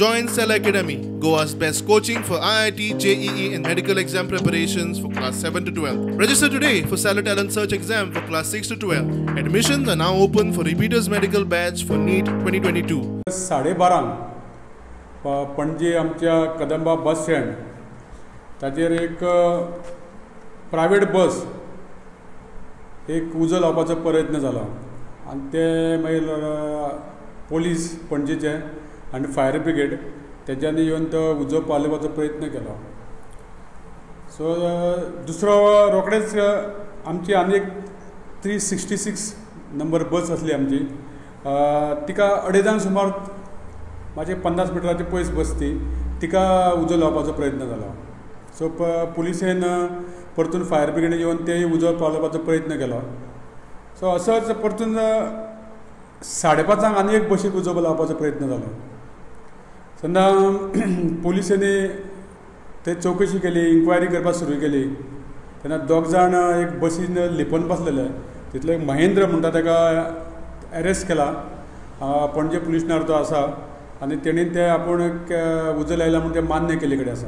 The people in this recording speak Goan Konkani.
Join Cell Academy, Goa's best coaching for IIT, JEE and medical exam preparations for class 7 to 12. Register today for Cellar Talent Search exam for class 6 to 12. Admissions are now open for repeaters medical batch for NEET 2022. 12:30 Panaji आमच्या कदंबा बस स्टँड ताचेर एक प्रायवेट बस एक उजो लावपाचो प्रयत्न जाला आनी ते मागीर पोलीस पणजेचे आनी फायर ब्रिगेड तेज्यांनी येवन तो उजो पालोवपाचो प्रयत्न केलो. सो दुसरो रोखडेच आमची आनी एक 366 नंबर बस आसली आमची, तिका 2:30 सुमार मातशें 50 मिटराचे पयस बस ती, तिका उजो लावपाचो प्रयत्न जालो. सो पुलिसेन परतून फायर ब्रिगेडीन येवन तेय उजो पालोवपाचो प्रयत्न केलो. सो असोच परतून 5:30 आनी एक बशीक उजो लावपाचो प्रयत्न जालो. तेन्ना पुलिसांनी ते चवकशी केली, इन्क्वायरी करपाक सुरू केली. तेन्ना 2 जाण एक बसीन लिपोवन बसलेले, तितलो एक महेंद्र म्हणटा ताका एरेस्ट केला, पणजे पुलिशनार तो आसा आनी तेणीन ते आपूण उजो लायला म्हूण ते मान्य केल्ले कडेन आसा.